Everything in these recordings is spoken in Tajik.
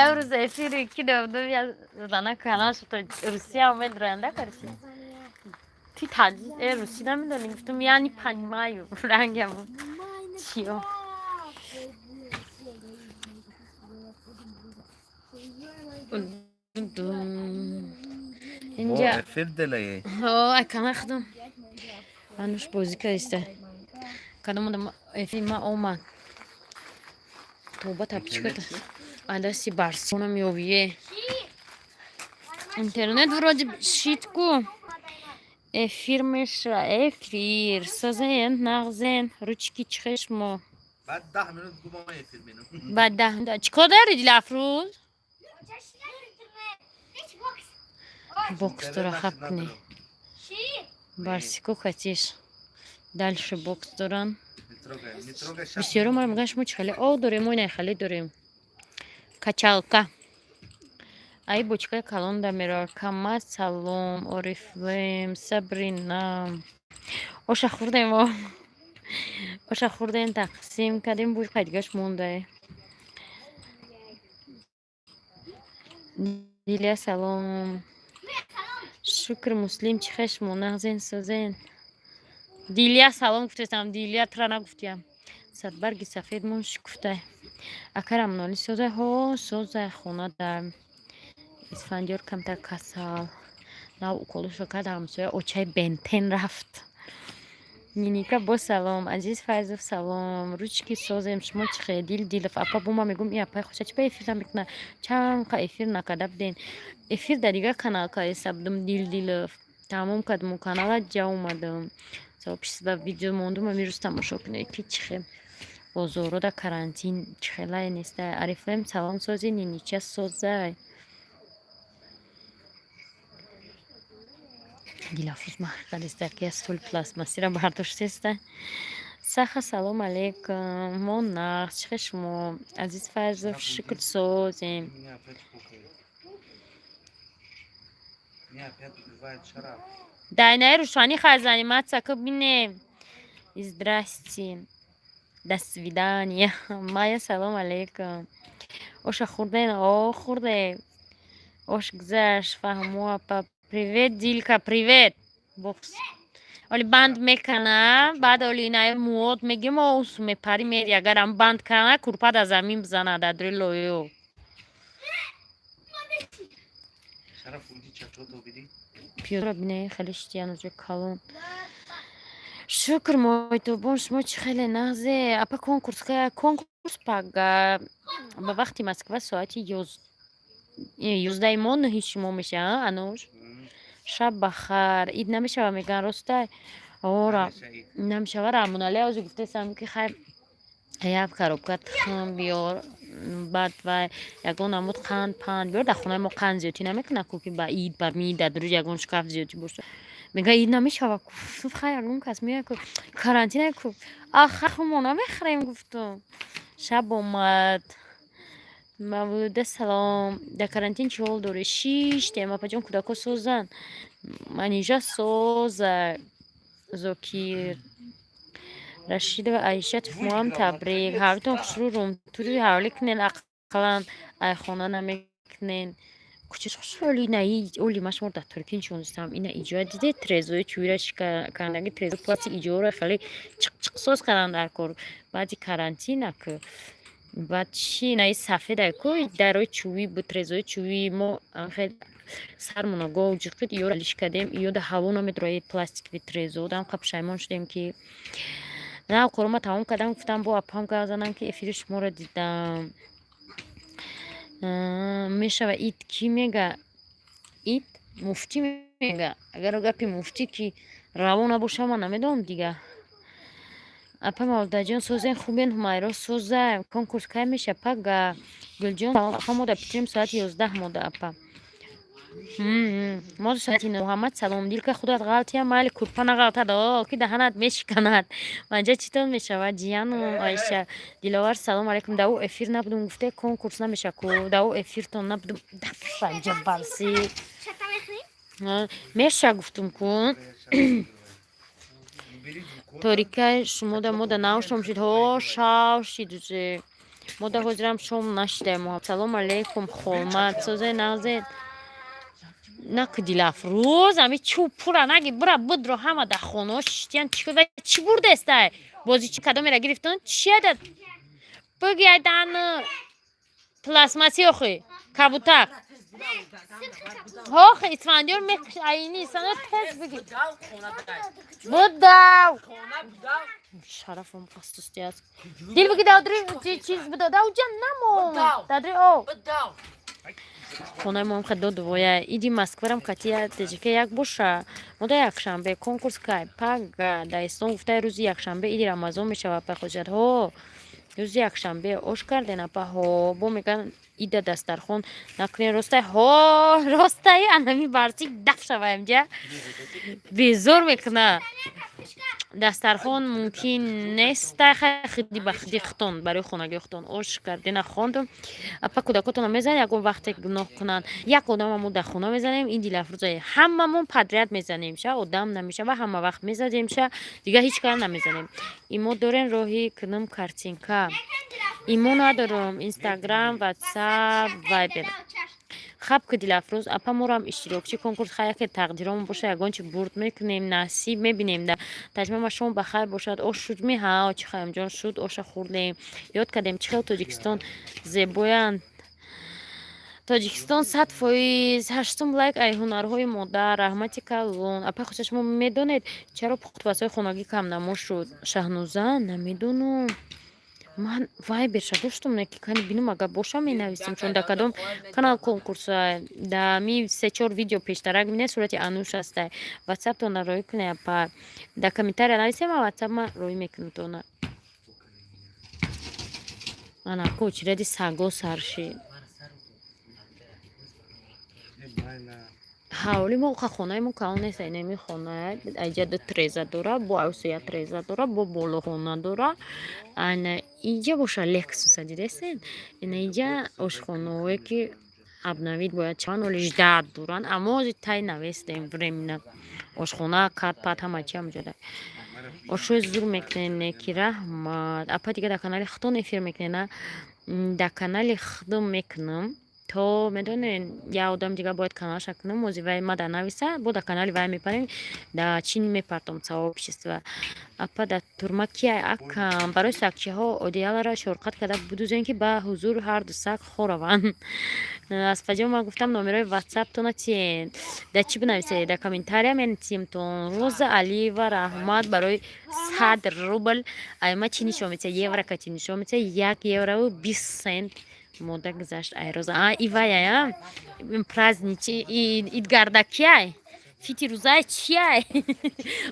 Имрӯз эфири ки додум, я зана канал шуд, русия медроянда карси. Ты таҷи русӣ намедонӣ? Гуфтум, я не понимаю, рангам чиё. Инҷа эфир делае. Ай канал худам ануш бозӣ кардиста. Кадом одам эфири ма омад, тоба тапчиката адасти барсона меовие. Интернет вроде шид ку, эфир меша, эфир созен, нағзен, ручки чихешмо. Баъд 10 минут гума эфир менам. Баъд 10. Чӣ кор дари, Дилафрӯз? Бокс дора, хаб кунӣ. Барсико катиш дальше бокс доран. Бисёро мара мегӯянд, шумо чӣ хеле ов дорем, мо инаи хеле дорем. Качалка ай бочкаи калон да меравад. Кама, салом, Орифлем, Сабрина. Оша хӯрдем, оша хӯрдем, тақсим кардем, буй қайдигаш мондае. Дилия, салом, шукр, муслим, чӣ хешмо, нағзен, созен. Дилия, салом гуфтестам, Дилия, тура нагуфтиям. Садбарги сафед мон шукуфтай. Акарам ноли созай? Ҳо, созай, хона дар Исфандиёр камтар касал, нав уколушо кард, ҳамсоя очаи бентен рафт. Ниника бо салом, Азиз Файзов, салом, ручки, созем, шумо чӣ хе? Дил Дилов, апа, бо ма мегӯм, и апаи хоша чӣ ба эфир намекуна? Чанд қа эфир накарда буден? Эфир дар дигар канал кардеста будум, Дил Дилов, тамом кардум канала, ҷа омадам. Сообщество видео мондум, амирӯз тамошо кунед, ки чӣ хел бозорода карантин чӣ хелае неста. Арифлем, салом, сози, Нинича, созай. Дилафрӯз маҳкадиста, ки аз стули пластмассира бардоштеста. Саха, салом алейкум, мо нағз, чӣ хел шумо? Азиз Файзов, шукр, созем. Дайнаи рӯшанӣ хай заниматься ку, бинем. Здрасте, до свидания. Майя, салом алейкум. Оша хӯрден? О, хӯрдем, ош гузашт. Фаҳмо, апа, привет, Дилка, привет. Бокс оли банд мекана, баъд оли инаи муот мегим, ос мепари, мери. Агарам банд кана, курпа да замин бизана, дар дури лоё. Пиёзро бине, хеле штиянуҷо калон. Шукр, моҳитобон, шумо чӣ хеле, нағзе? Апа, конкурс, конкурс пага ба вақти Москва соати 11-и мо 9-и шумо мешава. Ануш, шаб бахайр. Ид намешава, мегӯян, ростай? Ора, намешава. Раҳмоналӣ ҳозир гуфтесам, ки хайр, як коробка тухм биёр, баъд вай ягон намуд қанд панд биёр. Дар хонаи мо қанд зиёдтӣ намекунад ку, ки ба ид ба ми дар дуруҷ ягон шкаф зиёдтӣ боша. Мега, ид намешава. Гуфтум, хай, ягон кас меояд ку, карантин ку, ах, мо намехӯрем, гуфтум. Шаб омад. Мавлуда, салом. Дар карантин чӣ ҳол дорӣ? Шиштем, апаҷон, кӯдако созанд? Манижа соза. Зокир Рашидова Аиша, шумоам табрик. Ҳавлитон хушрӯ, румтури ҳавлӣ кунен, ақаллан айхона намекунен. Кӯчаш хушрӯ, оли наи оли ма шуморо дар Туркӣ нишонистам. Ина иҷоя дидед, трезои чӯира шикандаги, трезо плати иҷоро хеле чиқ-чиқсоз карданд дар кор баъди карантина ку. Баъд чи наи сафеда ку, дарои чӯбӣ буд, трезои чӯбӣ, мо хел сармона гов ҷиқид, иёро алиш кардем, иёда ҳаво намедрояд, пластиковый трезо дам қа пушаймон шудем, ки нав корома тамом кардам, гуфтам, бо апам гап занам, ки эфири шуморо дидам. Мешава ид? Кӣ мега ид? Муфтӣ мега. Агар гапи муфтӣ ки раво набоша, ман намедонам дига. Апа Мавлудаҷон, созен, хубен? Ҳумайро соза. Конкурс кай меша? Пага. Гулҷон, апа, мо дар Питерим соати 11 мода, апа. Мо соати. Муҳаммад, салом. Дилка, худат ғалтия, майли, курпа нағалтад, о ки даҳанат мешиканад. Манҷа читон мешавад, ҷияну Оиша. Диловар, салом алейкум. Дар ӯ эфир набудум, гуфте, конкурс намеша ку, дар ӯ эфиртон набудум. Дафанҷа барси меша, гуфтум ку. Торикаи шумода мода навшом шид, ҳо, шав шид уже. Мо да ҳозирам шом нашидаем. Салому алейкум, холмат, созе, нағзед? Наку, Дилафрӯз, ами чӯпура наги, бура будро. Ҳама дар хонаҳо шиштиян. Чӣ бурдестай? Бози чӣ кадомера гирифтон? Чия буги, айдан пластмасси охи кабутак. Охи, Исфандиёр мекш, айни Исфандиёр, тез биги, будав. Шарафом қасусти аст. Дил, биги, дадри чиз буда, дауҷа намо, дадри о хонаи моам хел додувоя. Иди Москварам кати теҷика як боша. Мода якшанбе конкурс, кай? Пага даистон гуфтаи, рӯзи якшанбе иди Рамазон мешавад. Па хоҷат, ҳо, рӯзи якшанбе ош карден, апа? Ҳо, бо меган, ида дастархон накунен, ростай? Ҳо, ростай. Анами барсик даф шаваем, ҷа безор мекуна. Дастархон мумкин неста. Хиди ба хиди хитон барои хонагии хитон ош кардена хондум. Апа, кӯдакотона мезанед, ягон вақте гуноҳ кунанд? Як одамамо дар хона мезанем. Ин Дилафрӯза ҳамамон подряд мезанем ша, одам намешава. Ҳама вақт мезадем ша, дигар ҳеҷ кара намезанем. Имо дорен, роҳи кунум картинка? Имо надорам. Инстаграм, Ватсап, Вайбер. Хаб ки, Дилафрӯз апа, морам иштирокчи конкурс. Ха, яке тақдиромон боша, ягон чи бурд мекунем, насиб мебинем. Да таҷмама шом ба хайр бошад. Ош шуд ми? Ҳа, чӣ хаёмҷон, шуд. Оша хӯрдем, ёд кардем, чӣ хел Тоҷикистон зебоянд. Тоҷикистон 100%. Ҳаштум лайк ай ҳунарҳои модар, раҳмати калон. Апа Хуча, шумо медонед, чаро пухтупазҳои хонагӣ камнамо шуд? Шаҳнуза, намедонам. Ман Вайберша доштум, не ки кани бинум, агар боша, менависем, чун дар кадом канал конкурса? Да ми се-чор видео пештарак мине, сурати Ануш ҳастай. Ватсаптона роҳӣ кунед, апа. Дар комментария нависем, а Ватсап ма роҳӣ мекунам тона. Ана ку очереди саго сар шид. Ҳавли мо, хонаи мо калон нест. Инами хона айҷа ду треза дора, бо авсу як треза дора, бо болохона дора. Ана иҷа боша Лексуса дидесен. Ина иҷа ошхонаое, ки обновить бояд чанд оли ждать доранд, аммо ҳозир тай навестем временно. Ошхона, кат пат, ҳама чи ҳамҷода. Ошои зур мекунед, неки, раҳмат. Апа, дига дар канали худтон эфир мекунед? На, дар канали худам мекунам, то медонед, як одами дигар бояд каналаша кунам. Ози вай мада нависа, бо дар канали вай мепарем, да чин мепартом сообщество. Апа, дар турма кия? Акам. Барои сагчиҳо одеяларо шорқат карда будузем, ки ба ҳузур ҳарду саг хораванд. Аз фаҷо ман гуфтам, номерои ватсаптона тиен. Дар чӣ бинависед? Дар комментария менависемтон. Роза Алиева, раҳмат барои 100 рубл. Ай ма чӣ нишон метиҳад? Евро ка чӣ нишон метиҳад? 1 еврову 20 сент мода гузашт. Ай роза, а ивая праздничи идгардакияй, фити рӯзай чияй?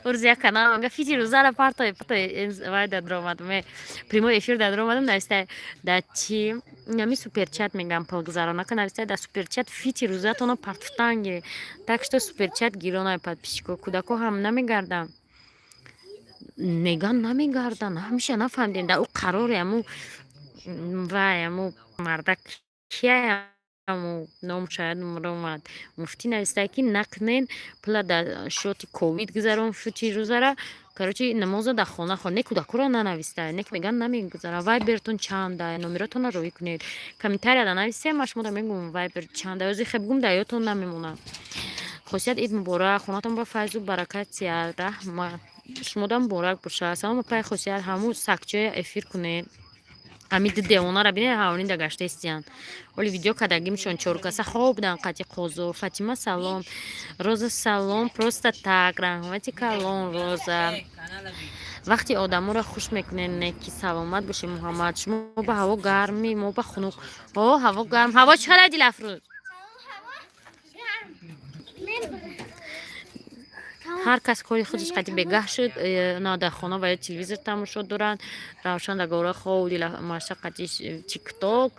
Рӯзи як канал мага фити рӯзара партой партой. Вай дадромадам, прямой эфир дадромадам, навистай да чи нами суперчат мегам, пул гузаронака, навистай да суперчат фити рӯзатоно партуфтан гире. Так что суперчат гиронай, подписчико. Кӯдако ҳам намегардам, меган, намегарданд. Ҳамеша нафаҳмидем, дар ӯ қароре аму вай, аму мардак кияй, аму ном шояд омад. Муфтӣ навистае, ки накунен, пула дар шоти ковид гузарон фити рӯзара. Короче, намоза дар хона хон. Не, кӯдакҳоро нанавистае, не ки меган намегузара. Вайбертон чанда? Номеротонро роҳӣ кунед, комментарияда нависем, ма шумода мегӯм вайбер чанда. Ози хе бигӯм, дар ёдтон намемонад. Хосият, ид муборак, хонатон ба файзу баракат сияд. Раҳмат, шумода муборак бошад. Салом, апаи Хосият. Ҳамун сагчоя эфир кунед. Ҳами ду девонара бинед, ҳавлинда гашта истиянд. Оли видео кардагимшон, чоркаса хоб буданд қати қозо. Фатима, салом. Роза, салом. Просто так, раҳмати калон. Роза, вақти одаморо хуш мекунед, не ки саломат бошед. Муҳаммад, шумо ба ҳаво гармӣ, мо ба хунук. О, ҳаво гарм. Ҳаво чӣ қадар, Дилафрӯз? Ҳар кас кори худаш қати бегаҳ шуд. На дар хона ва ё телевизор тамошо доранд. Равшан дар гора хов, Маша қати Тикток,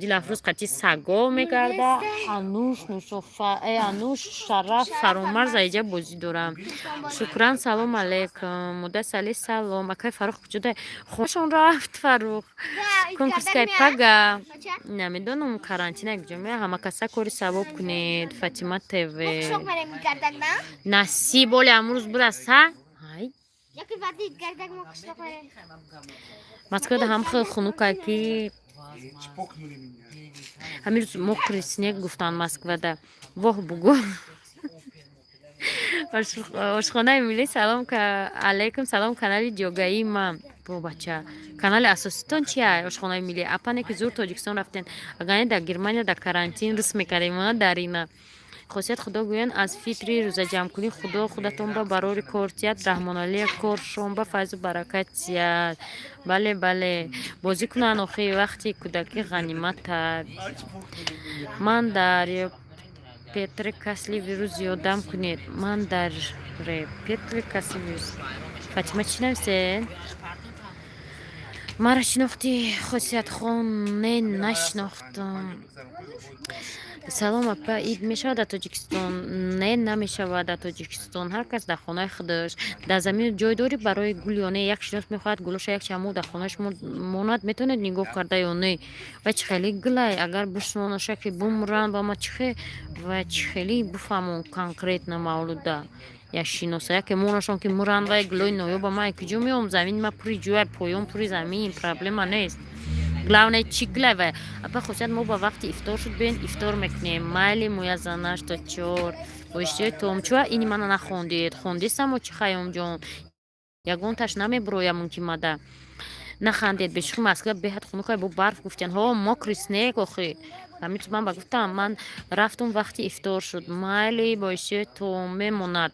Дилафрӯз қати саго мегарда. Ануш, Нушофа, Ануш, Шараф, Фаромарз аиҷа бозӣ дорам. Шукран, салом алейкум. Муддас Али, салом. Акай Фарух куҷода? Хонашон рафт Фарух. Конкурскай пага намедонам, карантина куҷо мея. Ҳама каса кори савоб кунед. Фатима ТВ, насиб, оли амрӯз бураса. Ай. Яки вади гардак мо қишлоқ мерем. Москвада ҳам хеле хунукай, ки Чпокнули меня. Ҳамин рӯз мокрый снег гуфтанд Москвада. Воҳ, бугӯ. Ошхонаи миллӣ, салом алейкум, салом, канали ҷогаии ман. Бо бача, канали асоситон чия? Ошхонаи миллӣ. Апане ки зур Тоҷикистон рафтен, агар не, дар Германия дар карантин рис мекардем. Дар ина хосият худо гӯянд, аз фитри рӯзаҷамъкунӣ Худо худатон ба барори кор тият, Раҳмоналия кор шомба файзу баракат тият. Бале, бале, бозӣ кунанд охи, вақти кӯдакӣ ғанимата. Ман дар Петре касли вирус ёдам кунед. Ман дар Петре касли вирус. Фатима, чӣ нависед? Маро шинохтӣ, Хосиятхон? Не, нашинохтам. Салом, апа, ид мешавад дар Тоҷикистон? Не, намешавад дар Тоҷикистон, ҳар кас дар хонаи худаш. Дар замин ҷой дорӣ барои гул ё не? Як шинос мехоҳад гулоша як чаму дар хонааш монад, метавонед нигоҳ карда ё не? Ва чӣ хеле гулай, агар бишнонаша, ки бумранд, ба ма чӣ хе ва чӣ хеле бифаҳмон конкретно мавлуда як шиноса, яке монашон, ки муранд, вай гулои ноёба ман куҷо меом? Замини ма пури ҷӯя, поён пури замин, проблема нест. Главное, чӣ гулай вай. Апа Хосият, мо ба вақти ифтор шуд, биён, ифтор мекунем. Майли, муяззана что чор бо иштиҳои томчуа. Ини мана нахондед, хондесамо чӣ, Хайёмҷон? Ягонташ намебуроя мумкин мада. Нахандед, бешухи, Москва беҳад хунукай, бо барф гуфтян. Ҳо, мокрый снег охи. Ҳамин ман ба гуфтам, ман рафтум, вақти ифтор шуд. Майли, бо иштиҳои том, мемонад.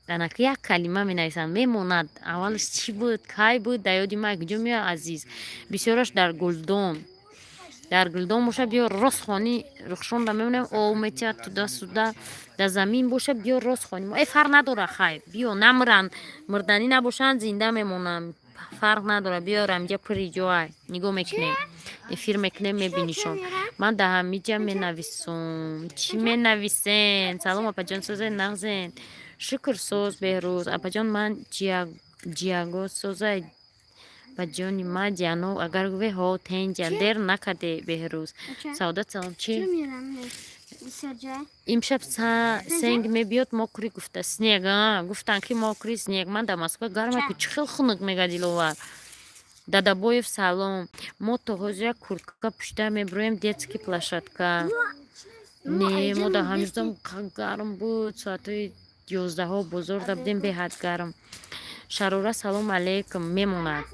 Анаки як калима менависанд, мемонад. Аввалаш чӣ буд, кай буд, дар ёди ман куҷо меояд, азиз? Бисёраш дар гулдон, дар гулдон боша, биё, рост хони рухшонда мемонем, об метиҳад туда-сюда. Дар замин боша, биё, рост хони э, фарқ надора. Хай, биё, намиранд, мурданӣ набошанд, зинда мемонанд, фарқ надора. Биё, рамиҷа пури ҷоай, нигоҳ мекунем, эфир мекунем, мебинишон. Ман дар ҳамиҷа менависум. Чӣ менависен? Салом, апаҷон, созен, нағзен? Шукр, соз. Беҳрӯз апаҷон, ман ҷиаго созай ба ҷони ма ҷано, агар гӯве ҳо тенҷа дер накарде. Беҳрӯз Саодат, салом. Чӣ? Имшаб снег мебиёд, мокрый гуфта, снег гуфтанд, ки мокрый снег. Ман дар Москва гарма ку, чӣ хел хунук мега. Диловар Дадабоев, салом. Мо то ҳозир як куртка пӯшида мебироем детский площадка. Не, мо дар ҳамирзон гарм буд, соатҳои 11-ҳо бозор да будем, беҳад гарм. Шарора, салом алейкум. Мемонад,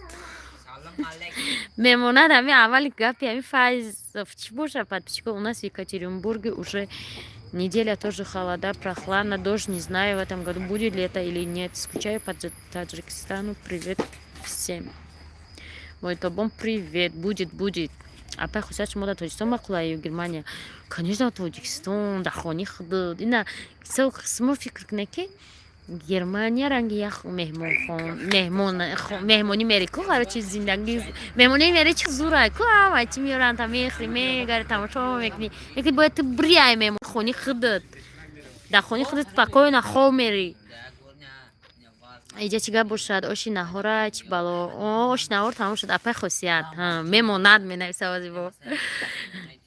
мемонад. Ҳами аввали гапи ҳами Файзов чӣ боша? Подписчика, у нас в Екатеринбурге уже неделя тоже холода, прохладно, дождь, не знаю, в этом году будет ли это или нет. Скучаю по Таджикистану, привет всем. Мой тобон, привет. Будет, будет. Апай Хусият, шумо дар Тоҷикистон мақулая ё Германия? Конечно, Тоҷикистон, дар хони худ. Ина шумо фикр кунед, ки Германия ранги як меҳмонӣ мери ку, короче, зиндагӣ меҳмонӣ мери, чи зурай ку, ҳама чи меоранд, та мехӯри, мегари, тамошо мекунӣ. Лекин бояд ту бриай меҳмон хони худат, дар хони худат спокойно хоб мери. Иҷа чӣ гап бошад? Оши наҳора чӣ бало? Оши наҳор тамом шуд, апай Хосият. Мемонад менависа бо.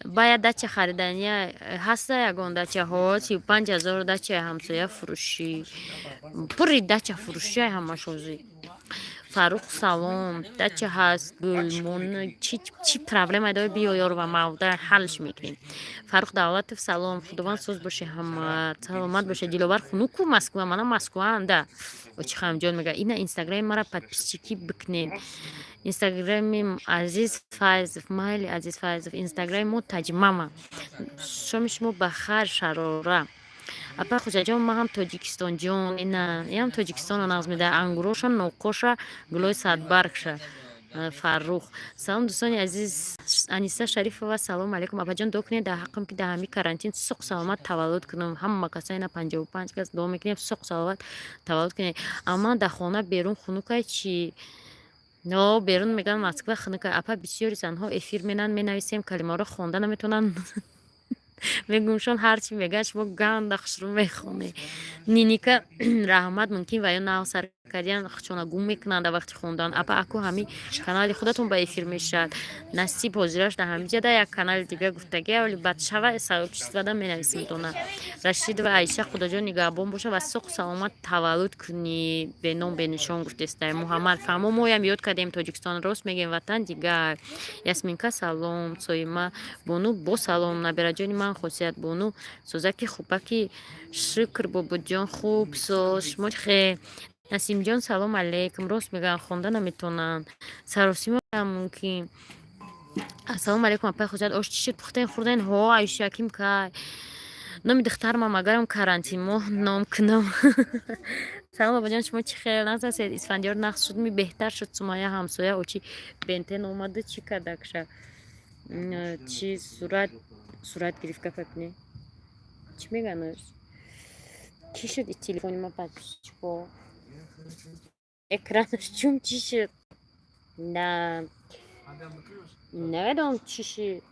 Бая дача харидания ҳаста, ягон дачаҳо 35 000, дачаи ҳамсоя фурӯшӣ, пури дача фурӯшиай ҳамаш ҳозир. Фаррух, салом. Дача ҳаст, гулмон, чӣ проблема дори, биё, ёрва мавда, ҳалш мекунем. Фаррух Давлатов, салом. Худованд соз боши, ҳама саломат боша. Диловар, хунуку Москва, мана Москваанда. Очи Хамҷон мега, ина инстаграми мара подписчикӣ бикунед. Инстаграми Азиз Файзов, майли, Азиз Файзов, инстаграми мо Таҷмама. Шоми шумо ба хайр, Шарора. Апа Хуҷаҷон, ман ҳам Тоҷикистонҷон, ина иам Тоҷикистонро нағз медиҳад, ангуроша, ноқоша, гулои садбаргша. Фаррух, салом, дӯстони азиз. Аниса Шарифова, салому алейкум, апаҷон, дуо кунед дар ҳаққам, ки дар ҳамин карантин суқ саломат таваллуд кунам. Ҳама каса ина 55 кас дуо мекунем, суқ саломат таваллуд кунед. Амма дар хона берун хунукай чӣ? Но берун мегӯянд, Москва хунукай. Апа, бисёри занҳо эфир менанд, менависем, калимаҳоро хонда наметавонанд, мегӯмшон ҳарчи мегӯяд, шумо ганда хушрӯ мехонед. Ниника, раҳмат. Мумкин ва ё нав сар. Кардиан хчона гум мекунанд дар вақти хондан. Апа, аку ҳами канали худатон ба эфир мешавад. Насиб, ҳозираш дар ҳамиҷа да як канали дига гуфтагия, вале баъд шава сообщество да менависимтона. Рашидова Аиша, Худоҷон нигаҳбон боша ва соқу саломат таваллуд кунӣ, беном бенишон гуфтестай. Муҳаммад фаҳмо, моям ёд кардем Тоҷикистон, рост мегем, ватан дигар. Ясминка, салом. Соима бону, бо салом. Набираҷони ман, Хосият бону, созаки хубаки, шукр, бобоҷон, хуб, соз, шумо хе? Насимҷон, салом алейкум. Рост мегӯянд, хонда наметавонанд, саросима мумкин. Ассалому алейкум, апай Хосият, ош чӣ шуд, пухтен, хӯрден? Ҳо, Айшаким кай номи духтармам, агарам карантин моҳ ном кунам. Салом, бобоҷон, шумо чӣ хел, нағз ҳастед? Исфандиёр нағз шуд ми, беҳтар шуд? Сумая ҳамсоя очи бентен омаду чӣ кардакша, чӣ сурат гирифт, гапакне, чӣ меганаш, чӣ шуд? И телефони ма пачко экранаш чум, чӣ шуд? На, намедонам, чӣ шуд.